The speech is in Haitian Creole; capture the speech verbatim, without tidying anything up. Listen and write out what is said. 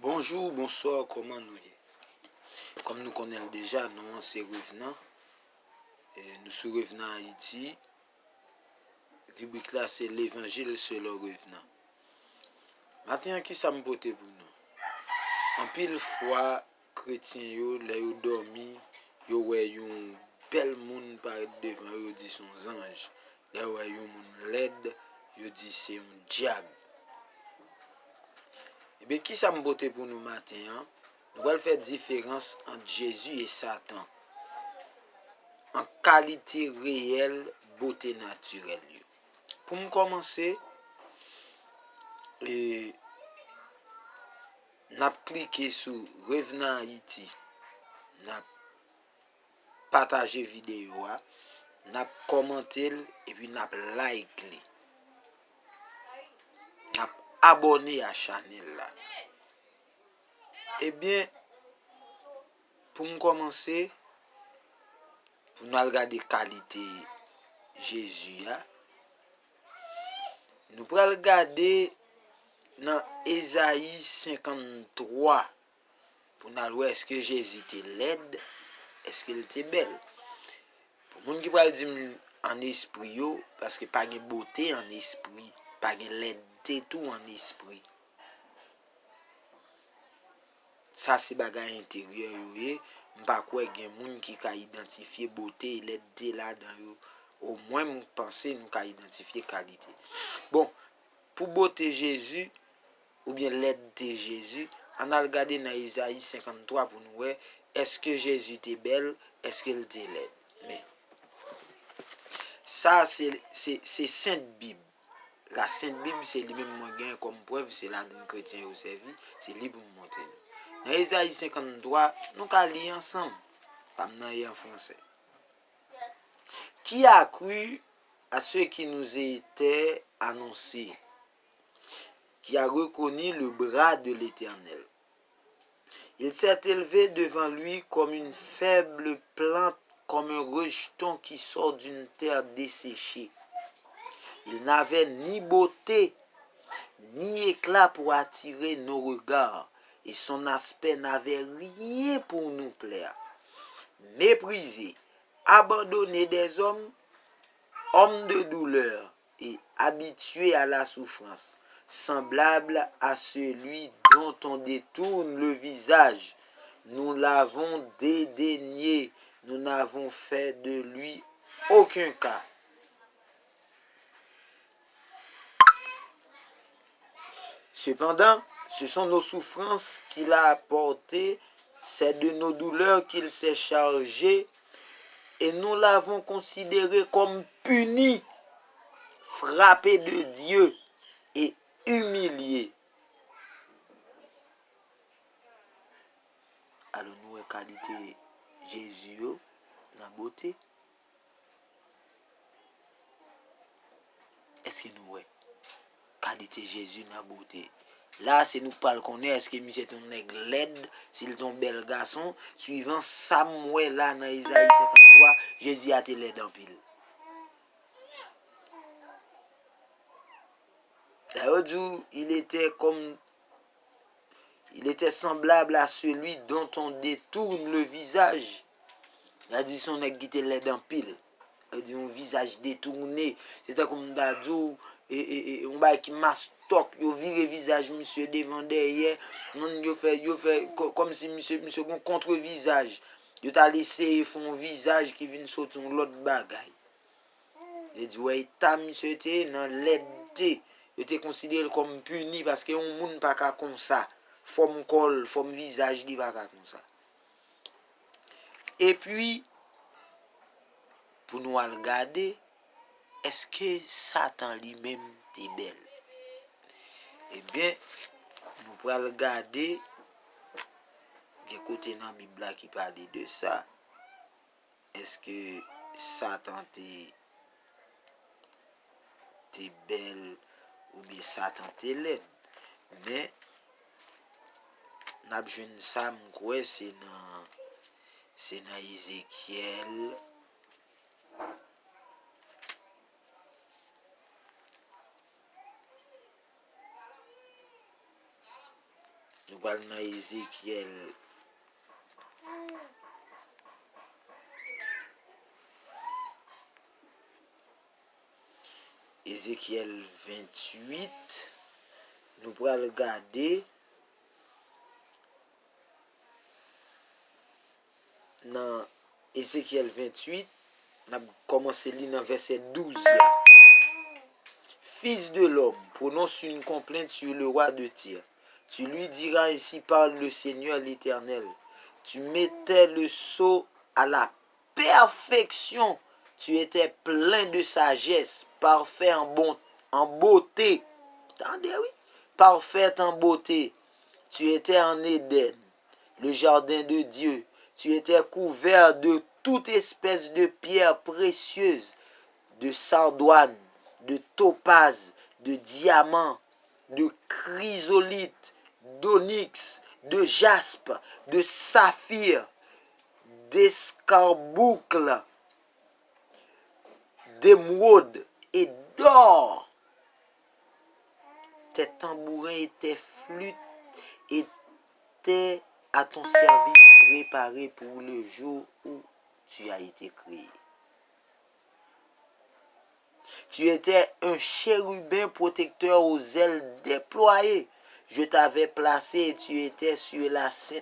Bonjou, bonswa, kòman nou ye? Kòm nou konnen l deja, non an se Revenan. E, nou sou Revenan Ayiti. Ribrik la se Levanjil selon Revenan. Maten an, kisa m pote pou nou? Anpil fwa, kretyen yo, lè yo dòmi, yo wè yon bèl moun parèt devan yo, yo di se yon zanj. Lè yo wè yon moun lèd, yo di se yon dyab. Ebyen, kisa m pote pou nou maten an? Nou pral fè diferans ant Jezi e Satan an kalite reyèl bote natirèl yo. Pou m kòmanse, e, n ap klike sou Revenan Ayiti. N ap pataje videyo a, n ap kòmante l, epi n ap like li. N ap abòne a chanèl la. Ebyen, pou m kòmanse, pou n al gade kalite Jezi a, nou pral gade nan Ezayi senkanntwa pou n al wè èske Jezi te lèd, èske l te bèl. Pou moun ki pral di m an espri yo, paske pa gen bote an espri, pa gen lèdte tou an espri. Sa se bagay enteryè yo ye. M pa kwè gen moun ki ka idantifye bote e lèdte ladan yo. Omwen, m panse nou ka idantifye kalite. Bon, pou bote Jezi, oubyen lèdte Jezi, ann al gade nan Ezayi senkanntwa pou nou wè èske Jezi te bèl, èske l te lèd. Men, sa se, se, se Sent Bib. La Sent Bib, se li menm mwen genyen kòm prèv, se ladan l kretyen yo sèvi, se li pou m montre nou. Nan Ezayi senkanntwa, nou ka li ansanm. Pa m nan ye an fransè. Qui a cru à ce qui nous était annoncé, qui a reconnu le bras de l'Éternel. Il s'est élevé devant lui comme une faible plante, comme un rejeton qui sort d'une terre desséchée. Il n'avait ni beauté, ni éclat pour attirer nos regards, et son aspect n'avait rien pour nous plaire. Méprisé, abandonné des hommes, homme de douleur et habitué à la souffrance, semblable à celui dont on détourne le visage. Nous l'avons dédaigné, nous n'avons fait de lui aucun cas. Cependant, ce sont nos souffrances qu'il a portées, c'est de nos douleurs qu'il s'est chargé, et nous l'avons considéré comme puni, frappé de Dieu et humilié. Alò, nou wè kalite Jezi yo nan bote. Èske nou wè kalite Jezi nan bote? La, se nou k pral konnen èske misye te yon nèg lèd, si l te yon bèl gason, swivan sa m wè la nan Ezayi senkanntwa, Jezi a te lèd anpil. Sa yo di w, il était comme Il était semblable à celui dont on détourne le visage. Sa di se yon nèg ki te lèd anpil. Sa di yon vizaj detounen. Se tankou m ta di w, e, e, e, yon bagay ki mastòk. Yo vire vizaj misye devan dèyè. Moun yo fè, yo fè kò-, kòmsi misye, misye gon kontrevizaj. Yo t al eseye fè yon vizaj ki vin soti yon lòt bagay. Yo di, wè eta misye te ye nan lèdte. Yo te konsidere l kòm pini paske yon moun pa ka konsa. Fòm kò l, fòm vizaj li pa ka konsa. Epi, pou nou al gade, èske Satan li menm te bèl? Ebyen, nou pral gade, gen kote nan Bib la ki pale de sa. Èske Satan te, te bèl oubyen Satan te lèd? Men, n ap jwenn sa, m kwè, se nan, se nan Ezekyèl. Nou pral nan Ezekyèl. Ezekyèl venntuit. Nou pral gade nan Ezekyèl venntuit, n ap kòmanse li nan vèsè douz la. Fils de l'homme, prononce une complainte sur le roi de Tyr. Tu lui diras, ainsi parle le Seigneur l'Éternel. Tu mettais le sceau à la perfection. Tu étais plein de sagesse, parfait en bon, en beauté. Tande, wi. Parfait en beauté. Tu étais en Éden, le jardin de Dieu. Tu étais couvert de toute espèce de pierres précieuses, de sardoine, de topaze, de diamant, de chrysolithe, d'onyx, de jaspe, de saphir, d'escarboucle, d'émeraude et d'or. Tes tambourins et tes flûtes étaient à ton service, préparés pour le jour où tu as été créé. Tu étais un chérubin protecteur aux ailes déployées. Je t'avais placé et tu étais sur la sainte